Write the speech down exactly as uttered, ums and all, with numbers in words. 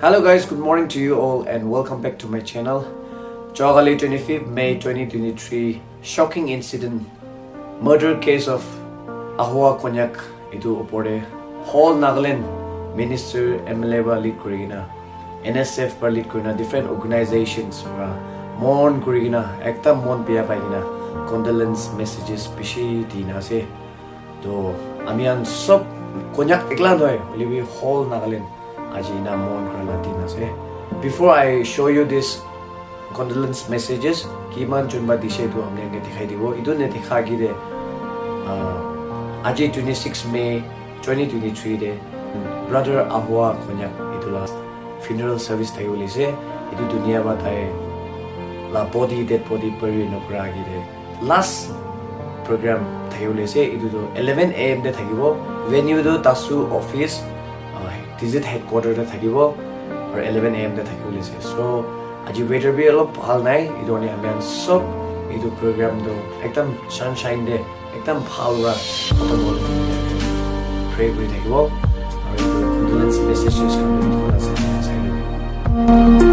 Hello guys, good morning to you all and welcome back to my channel. Jogale twenty-fifth May twenty twenty-three, shocking incident, murder case of Ahua Konyak, itu opor te whole Nagaland minister, M L A para lead kuri kena, N S F para lead kuri kena, different organizations para mourn kuri kena, ekdam mon biya pai kena, condolence messages bishi di na ase. To ami khan sob Konyak ekla nohoi, hoile bi whole Nagaland aji ena mourn kura la din ase. Before I show you this condolence messages, kiman jun ba dise itu apni khan ke dikhai dibo. Itu ne dikha ki de, ah, aji twenty-six May twenty twenty-three de brother Ahua Konyak itu la funeral service thaki bole ase. Itu dunia ba tai la body, dead body bury nokura ki de last program thaki bole ase. Itu tu eleven A M te thakibo. Venue tu Tasu office, uh, district headquarter te thakibo. Aru eleven A M te thaki bole ase. So aji weather bi olop bhal nai. Itu karne ami khan sob itu program tu ekdam sunshine te, ekdam bhal para khatam hole pray kuri thakibo. Aru itu condolence messages khan bi dikhi bole ase. Sai lobi.